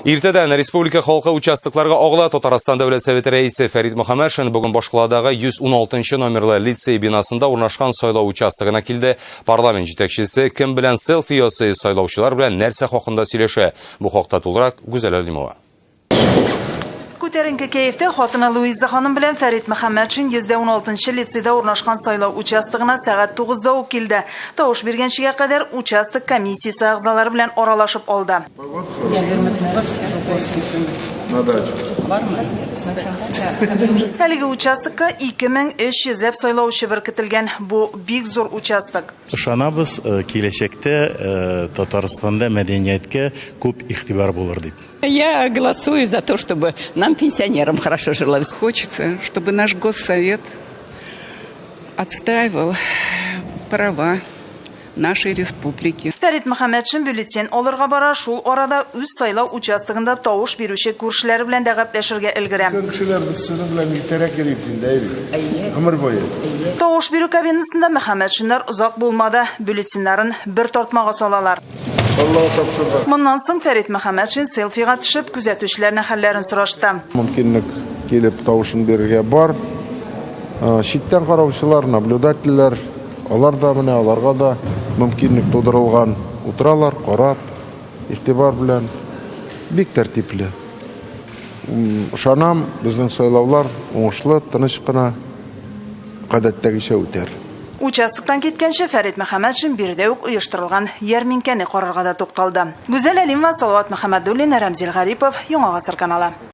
Иртәдән республика халкы участокларга агыла. Татарстан Дәүләт Советы рәисе Фәрит Мөхәммәтшин бүген башкаладагы 116 номерлы лицей бинасында урнашкан сайлау участогына килде. Парламент җитәкчесе кем белән селфи ясый, сайлаучылар белән нәрсә хакында сөйләшә? Бу хакта тулырак Гүзәл Әлимова. Күтәренке кәефтә хатыны Луиза ханым белән Фәрит Мөхәммәтшин 116 нчы лицейда урнашкан сайлау участогына сәгать тугызда ук килде. Тавыш биргәнчегә кадәр участок комиссиясе әгъзалары белән аралашып алды. Әлеге участокка 2300 ләп сайлаучы беркетелгән. Бу бик зур участок. Ышанабыз, киләчәктә Татарстанда мәдәнияткә күп игътибар булыр дип. Я голосую за то, чтобы нам, пенсионерам, хорошо жилось. Хочется, чтобы наш Госсовет отстаивал права нашей республики. Фәрит Мөхәммәтшин бюллетень алырга бара, шул арада үз сайлау участогында тавыш бирүче күршеләре белән дә гәпләшергә өлгерә. Өлкән кешеләр без сезнең белән иртәрәк йөрибез инде, әйе бит? Әйе. Гомер буе. Әйе. Тавыш бирү кабинасында Мөхәммәтшиннар озак булмады, бюллетеньнәрен бер тартмага салалар. Аллага тапшырдык. Моннан соң Фәрит Мөхәммәтшин селфига төшеп, күзәтүчеләрнең хәлләрен сорашты. Мөмкинлек килеп тавышын бирергә бар. Читтән караучылар, наблюдательләр, алар да менә аларга да мөмкинлек тудырылган. Утыралар, карап, игътибар белән, бик тәртипле. Ышанам, безнең сайлаулар уңышлы, тыныч кына, гадәттәгечә үтәр. Участоктан киткәнче Фәрит Мөхәммәтшин биредә үк оештырылган ярминкәне карарга да тукталды. Гүзәл Әлимова, Салават Мөхәммәдуллин, Рәмзил Гарипов, Яңа Гасыр каналы.